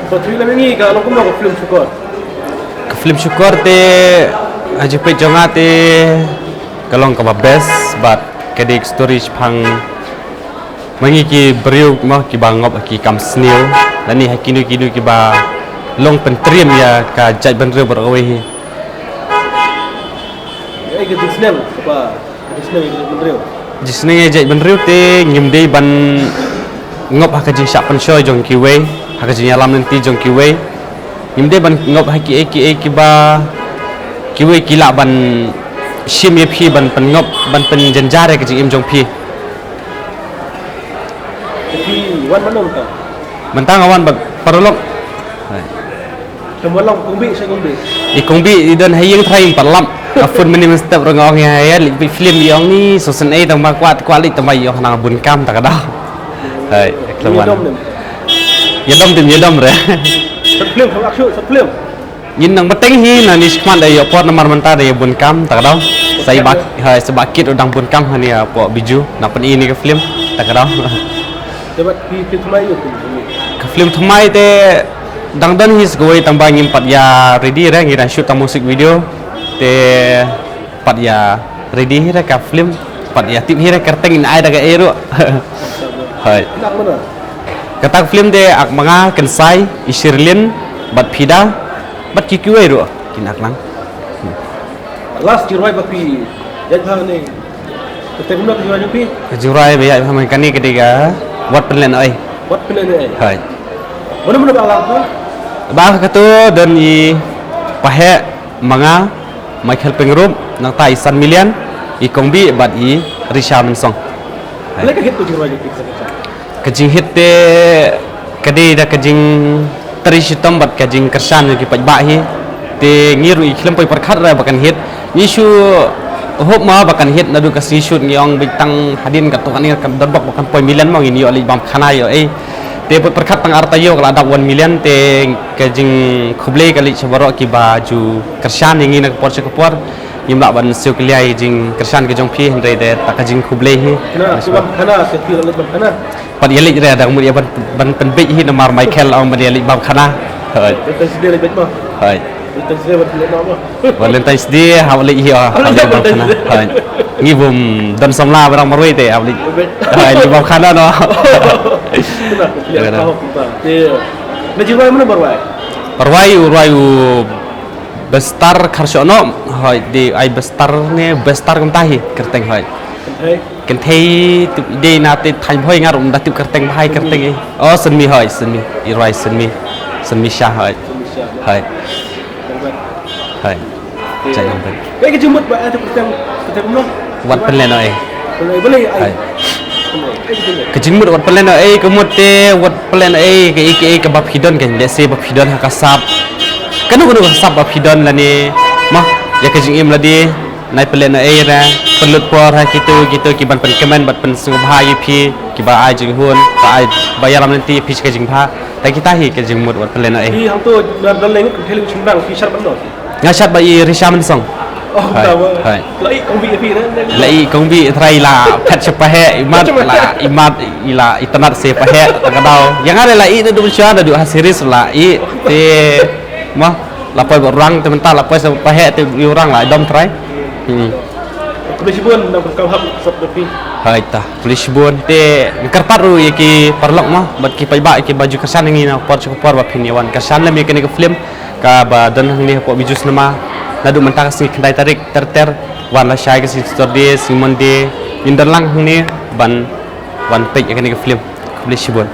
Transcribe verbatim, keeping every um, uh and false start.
Ko three la mengi ka long kumno ka film Shukor? Ka film Shukor te ha jingpeit jong nga te ka long kaba best bad ka dei ka story shaphang ma ngi ki briew mo kiba ngop ha ki kam sniew lane ha kino kino kiba long pyntriem ïa ka jaitbynriew baroh kawei hi. Ai ka jingsneng kaba Jingïaseng ïa jaitbynriew. Jingïaseng ïa jaitbynriew te ngim dei ban ngop ha ka jingshah pynshoi jong kiwei, ha ka jingïalam lynti jong kiwei. Ngim dei ban ngop ha kiei kiei kiba kiwei ki lah ban shim ïa phi ban pynngop ban pynjynjar ïa ka jingim jong phi. Te phi wan mano mynta? Mynta nga wan bad paralok. Hai. Te mo long kong bih, sha kong bih. I kong bih i don ha ïing trai pat lap. Ka phone mynne mynstep ruh nga ong ïa ïa leit peit film i ong ni so sien ei tang ba kwah kwah leit tang ba i ong nang bun kam ta ka daw. Hai, khlem wan. Ïa dom dim, ïa dom re. Sat film, sat action, sat film. Ngin nang bteng hi na ni shikmat da ïa por namar mynta da ïa bun kam ta ka daw. Sa i ba, hai, sa ba kit u dang bun kam ha ni ïa po biju na pyn i ni ka film ta ka daw. Te bad phi phi thymmai ïa film. Ka film thymmai te dang don hi sa kawei tang ba ngim pat ïa ready re ngi dang shoot tang music video. Te pat ïa ready hi re ka film pat ïa tip hi re kyrteng in ai da ka ei ruh. Hai. Nak mana? Kata ka film te ak ma nga Kynsai, i Shirlin, bad Phida, bad ki kiwei ruh kin ak lang. Last ki rwai ba phi ïaid bha ne. Kata kumno ki rwai phi? Ka jingrwai ba ïaid bha ma kane ka dei ka Wat Pynlehnohei. Wat Pynlehnohei. Hai. Mano mano ba lang pha? Ba ka tu don i Paheh, ma nga, Michael Pyngrope, nangta i San Million, i Kong Bih bad i Risha Mynsong. Hai. Lei ka hit ka jingrwai jong phi ka Ka jinghit te ka dei da ka jingtrei shitom bad ka jingkyrshan jong ki paidbah hi. Te ngi ruh ngi khlem poi pyrkhat re ba kan hit. Ngi shu hop ma ba kan hit naduh ka sngi shoot ngi ong beit tang hadien katto katne ka dang bok ba kan poi million mo ngin ïoh leit bam khana ïoh ei. Te poi pyrkhat tang ar taïew ka la dap one million te ka jingkhublei ka leit sha baroh kiba ju kyrshan ïa ngi na ka por sha ka por. Ngim lah ban siew kylliai jingkyrshan ka jong phi hynrei te ta ka jingkhublei hi. Khana, phi bam khana, se phi la leit bam khana. Pat ïa leit re dang mut ïa ban ban pynbeit hi namar Michael ong ban ïa leit bam khana. Hoi. Valentine's Day leit beit ma. Hoi. Valentine's Day ban leit ma ma. Valentine's Day hap leit hi oh. Hap leit bam khana. Hoi. Ngi bym don samla barang marwei te hap leit. Hoi, leit bam khana no. Khana. Khana. Te na jingrwai mano ba rwai? Rwai u rwai u Bestar Kharshohnoh, hoi, dei ai Bestar ne, Bestar kumta hi, kyrteng hoi. Kynthei? Kynthei, tip dei na te thaiñ bhoi nga ruh ym da tip kyrteng bha i kyrteng i. Oh, Synmi hoi, Synmi, i rwai Synmi, Synmi Shah hoi. Synmi Shah. Hoi. Nongpet. Hoi. Te. Jait Nongpet. Ka jingmut ba ai te kyrteng, kyrteng kumno? Wat Pynlehnohei. Pynlehnohei, balei ai? Hoi. Ka jingmut Wat Pynlehnohei, ka mut te Wat Pynlehnohei, kaei kaei kaba phi don, ka lehse ba phi don ha ka sap. Kano kano ka sap ba phi don lane ma ïa ka jingim lade, nai pynlehnohei re, pynlut por ha kito kito kiban pynkmen bad pynsngewbha ïa phi, kiba ai jinghun, ba ai, ba ïalam lynti ïa phi sha ka jingbha. Ta kita hi ka jingmut Wat Pynlehnohei. Phi hangto na don leng ka theli shynrang phi shad ban don. Nga shad bad i Risha Mynsong. Oh, hoi, ta ba. Hoi. La i Kong Bih ïa phi ne? La i Kong Bih trai la phet sha Paheh, imat la imat i la itynnad sha Paheh ta ka daw. Ïa nga re la i naduh mynshuwa naduh ha series la i te ma la poi ba rang te mynta la poi sha Paheh te i rang la i dom trai. Hmm. Khublei shibun na ka kam hap sop da phi. Hoi ta. Khublei shibun te nga kyrpad ruh ïa ki paralok ma bad ki paidbah ïa kiba ju kyrshan ïa ngi na por sha ka por ba phin ïa wan kyrshan lem ïa kane ka film kaba don hangne hapoh Bijou Cinema naduh mynta ka sngi khyndai tarik ter ter wan lashai ka sngi Saturday, sngi Monday ngin don lang hangne ban wan peit ïa kane ka film. Khublei shibun.